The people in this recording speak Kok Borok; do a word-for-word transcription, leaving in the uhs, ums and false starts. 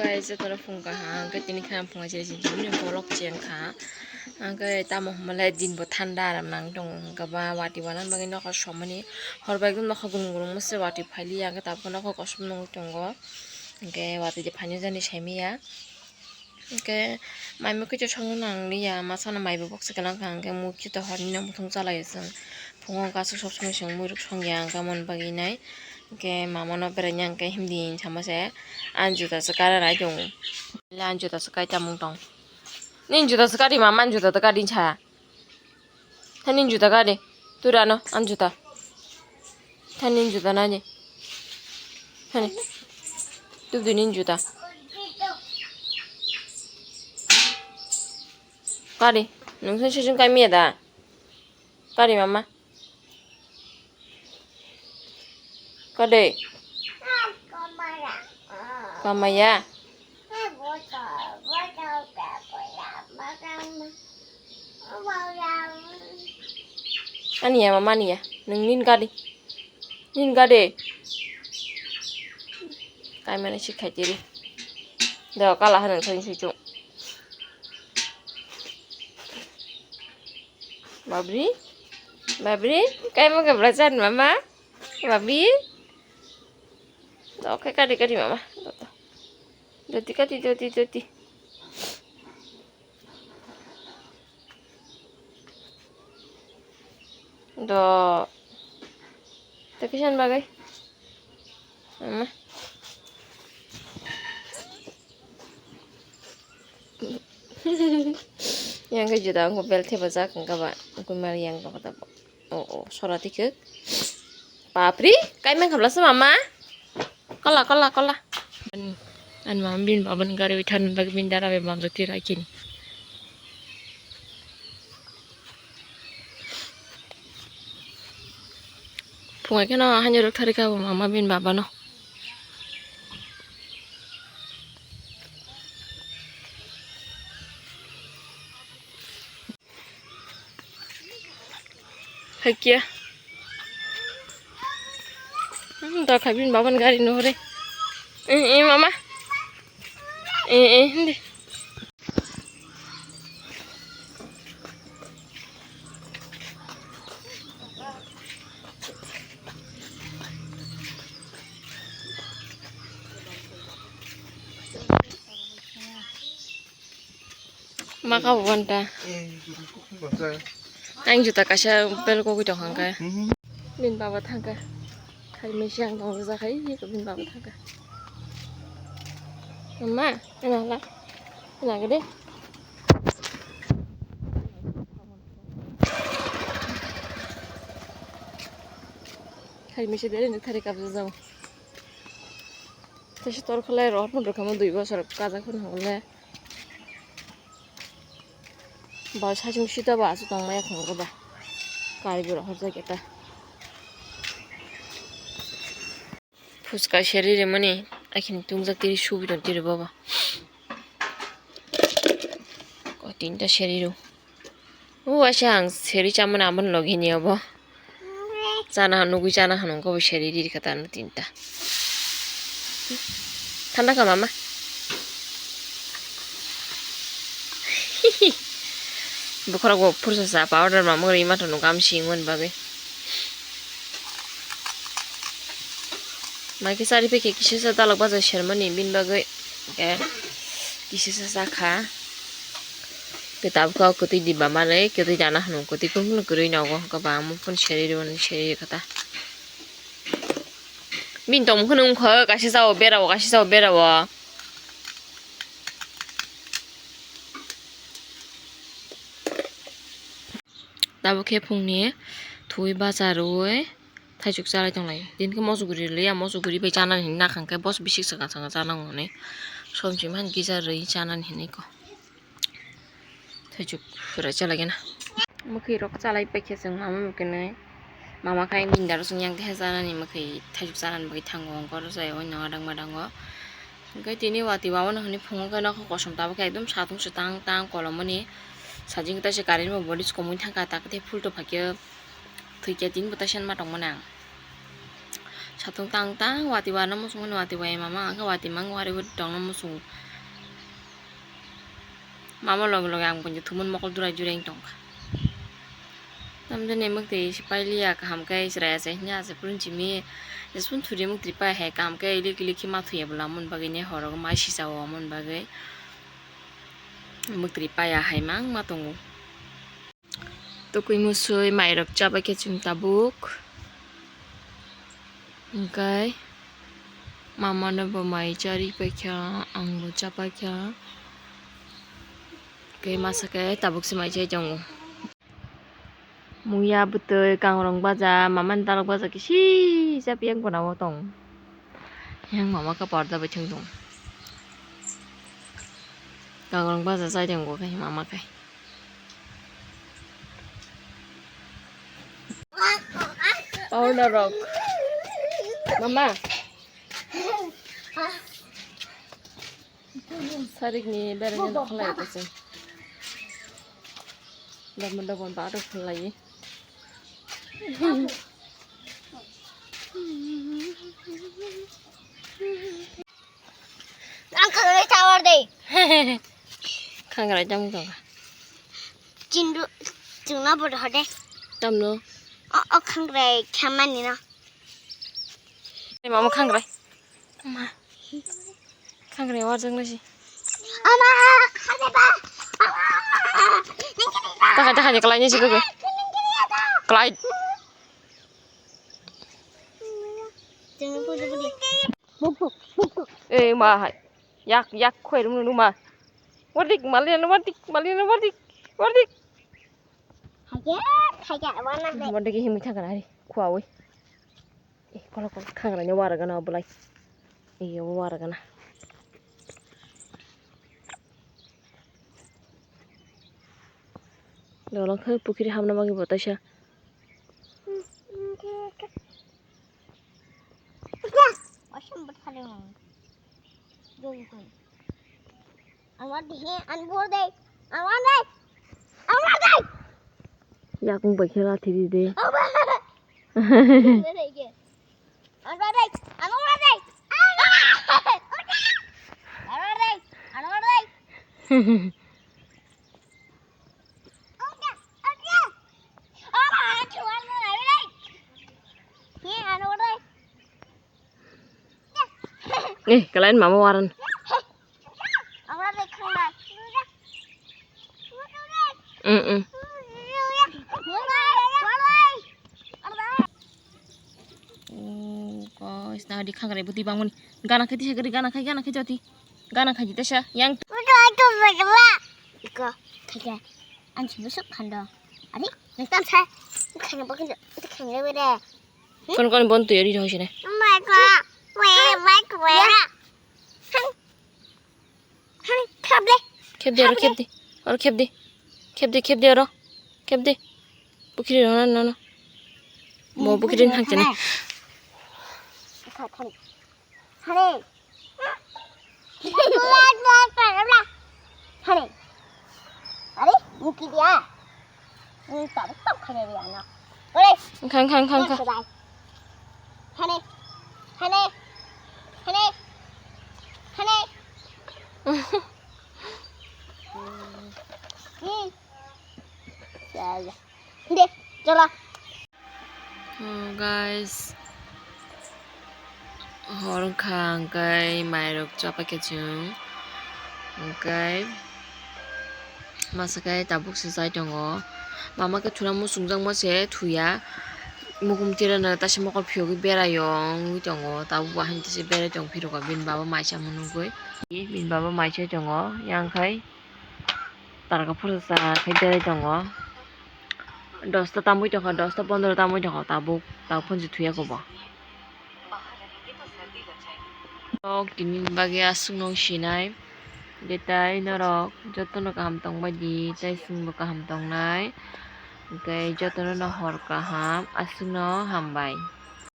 Guys, jotono phung kaham, hwnkhe tini khe ang phunga chiri chiri chiri vlog cheng kha. Hwnkhe tamo hwnba le din bo thanda aram nang tongo, hwnkhe ba wati wanan bagwi nokha somani hor bai nokha gulung gulung mase wati phailiya, hwnkhe tabukhe nokha kosom nungwi tongo, hwnkhe wati je phaino jani saimanya. Hwnkhe mai mui khe songno nang liya, ma sana mai bo boksa kwlwng kha, hwnkhe mui khe to horni no muthung chalai ya chwng. Phungo hwnkhe aswk sob somoi chwng muirok songya, hwnkhe mon bagwi nai. Hwnkhe mama no beraina hwnkhe himdi sama se, "Ani juta se kara nai tongo." Le ani juta se kai tamung tong. Nini juta se kari mama, ani juta to kari cha. Thani juta kari. Turano ani juta. Thani juta nani. Thani. Tubdi nini juta. Kari. Nungsa sejong kai miya da. Kari mama. Kade. Kamaya. Aniya mama aniya. Nung nin kadi. Nin kade. Kaimani si khaitiri. Do kala hanang thani suchu. Babri. Babri. Kaima kabra chan mama. Babri. Do kai kadi kadi mama. Do do. Doti kadi doti doti. Do. Tekisan bagai. Mama. Yang ke juda angko bel theba jak angka ba. Angko mari yang toko tabo. Oh, oh, sora tikhe. Bapri, kai meng khabla se mama. Kola, kola, kola. An, an mama bin baban gari wi than bag bin dara be bam jati rakini. Phungai kheno hanya rok thari kha bo mama bin baba no. Hakya. Hmm, da khabin baban gari no re. Eh, eh, mama. Eh, eh, hindi. Maka bo banta. Ang juta kaisa bel kogwi tong hangka. Bin baba thangka. Hari mesi ang tong jakhai, bin baba thangka. Mama, ina la. Ina gede. Hari mesi dere ni thari kabja jao. Tei se tor khlai rw phano rwkha mo dui bosor kajak phano hwnle. Ba sachung sita ba aswk tong maya khungo ba. Kari bwrwi horjak eta. Phuska seri rimani akhini tungjak tiri subi tong tiri bobo. Ko tinta seri ru. O waisa ang seri chamani aboni logi ni obo. Chana nugui chana hwnwi khe bo seri riri kha tano tinta. Thanda kha mama. Bukhorok bo phursa sa powder mamung rwi manthogo gam singmani bagwi. Mai khe chari pai khe kisa sa dalok bajai sermani bini bagwi. Khe kisa sa sa kha. Khe tabukhe o kwtwi diba manwi kwtwi dana hwnwi kwtwi kunu kwrwi nogo hwnkhe ba omo phone seri rwmani seri rwkha ta. Bini tongmung kheno wngkha kaisa jao berao kaisa jao berao. Tabukhe phungni thwi bacha rwui thaichuk chalai tonglai. Tini khe moso guri rwliya, moso guri bai chanani hinwi nakhang khe boso bisik swkang swkang chanango hinwi. Som simi han kisa rwi chanani hinwi kho. Thaichuk pura chalai gana. Mwkhwi rok chalai paikhe chwng mama mwkhwinwi. Mama khai bini daro chwng yang teha chanani mwkhwi thaichuk chanani bagwi thango, hwnkhe oro chai o nw adang madango. Hwnkhe tini wati wawano hwnwi phungo khe nokha kosom tabukhe ekdom satung se tang tang kolomoni. Sajing khe taisa current bo voltage komwi thangkha, takhe phulto phaikhe thwikhe tini bo taisa ma tongmani ang. Satung tang tang watwi warna muchungmani watwi wai mama ang khe watwi mang wari wari tongna muchungo. Mama loge loge ang bo thumui mokol durai durai wng tongkha. Tamjani mwktwi se pailiya kaham khe chwrai achai hwnwi achai phuru simi jesphun thuri mwktwi pai hai kaham khe ilik ilik khe ma thuya bwla mani bagwi ne horo mai sisa o mani bagwi mwktwi paiya hai mang ma tongo. Tukui musui mairok chabai khe chwng tabuk. Hwnkhe mamano bo mai charwi paikha, ang bo chapaikha. Hwnkhe masa khe tabuk se mai chai tongo. Muya bwtwi kangrong baja, mamani dalok baja kisi chapiya gona o tong. Yang mama khe porda bai chwng tong. Kangrong baja chai tongo khe mama khe. Powder rok. Mama. Sarik ni bereng ni khalai ko se. Dabon dabon ba rok khalai. Ang khangrai chawar de. Khangrai tamo tong. Chindu chungna bor hode. Tamno. O, o khangrai khamani no. Mama khangrai. Ma. Khangrai warjak nasi. Ama, khade ba. Ama. Takai takai kalai ni sigo. Kalai. Chungna bor hode. Eh, ma hai. Yak, yak, khoi rung rung ma. Wardik, malian, wardik, malian, wardik, wardik. Hajar, hajar, warna se. Wardik himui thangkana hari, khuawi. Eh, kola kola, khangrani waragana obolai. Eh, obo waragana. Dolong khai pukhiri hamna bagwi bo taisa. Yakung bai khe lathi di de. Eh, kalain mama waran. Mm, mm. Oh, guys, na di khangrai bwtwi bangmani. Gana khai tisa gari, gana khai, gana khai jati. Gana khai tisa yang. Iko, khaika. Ang si busuk khando. Ari, nang tam sa. Khangrai bakhin, khangrai bere. Kon kon bon tu yari hoisine. Mai ko. Wei, mai ko wei. Khep de, oro khep de. Oro khep de. Khep de, khep de, oro. Khep de. Pukhiri rok no, no, no. Mo pukhiri ni thang chana. Hane. Hane. Are, muki dia. Ni tak tak khane dia na. Ore. Khang, khang, khang, khang. Hane. Hane. Hane. Hane. Hmm. Ya, ya. De, chola. Oh, guys. Hor wngkha, hwnkhe mairok chapaikha chwng. Hwnkhe masa khe tabuk se chai tongo. Mama khe thuna muchungjakma se thuya. Mukhum tirano taisa mokol phiyogwi beraio wngwi tongo. Tabuk bo haino tisa berai tong phirokha bini baba mai chamo nugwi. Bini baba mai chai tongo. Yang khai tarka phuru cha khai berai tongo. Dosta tamwi tongkha, dosta pondro tamwi tongkha tabuk, tabuk phunsi thuya kobo. Tok tini bagwi aswkno sinai, je tai norok jotono kaham tongbaidi, tai chwngbo kaham tongnai, hwnkhe jotono no hor kaham, aswkno hambai.